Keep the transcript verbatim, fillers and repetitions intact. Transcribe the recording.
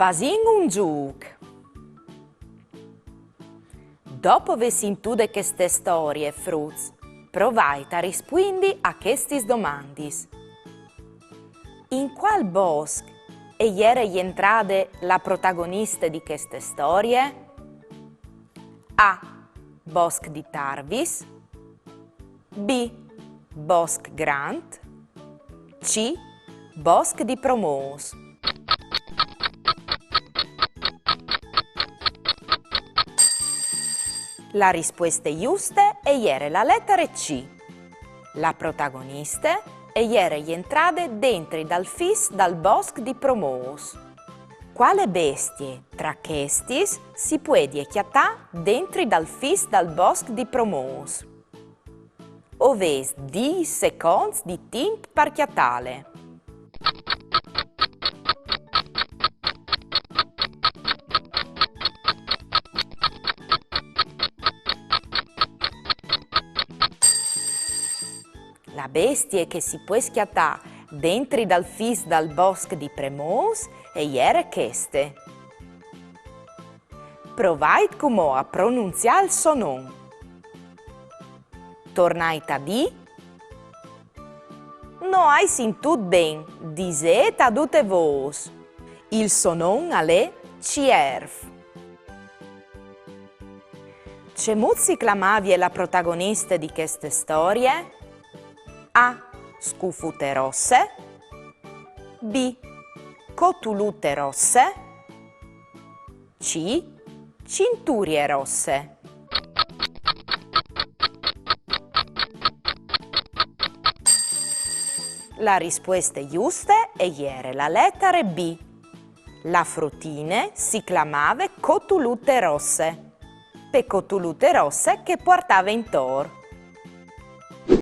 Fasìn un zûc. Dopo vê sintude cheste storie, fruts, provait a rispuindi a chestis domandis. In cuâl bosc e jere jentrade la protagoniste di cheste storie? A. Bosc di Tarvis. B. Bosc Grant. C. Bosc di Promôs. La rispueste juste e jere la letare C. La protagoniste e jere jentrade dentri dal fis dal bosc di Promôs. Cuale bestie tra chestis si puedie cjatâ dentri dal fis dal bosc di Promôs? O vês dîs seconts di timp par cjatâle. La bestie che si pues cjatâ dentri dal fis dal bosc di Promôs e jere cheste. Provait cumò a pronunziâ il so non. Tornait a dî: No ai sintût ben, disêt a dute vôs. Il so non al è Cierf. Cemût si clamavie la protagoniste di cheste storie? A. Scufute rosse. B. Cotulute rosse. C. Cinturie rosse. La rispueste juste e jere la letare B. La frutine si clamave Cotulute rosse, pe cotulute rosse che e puartave intor.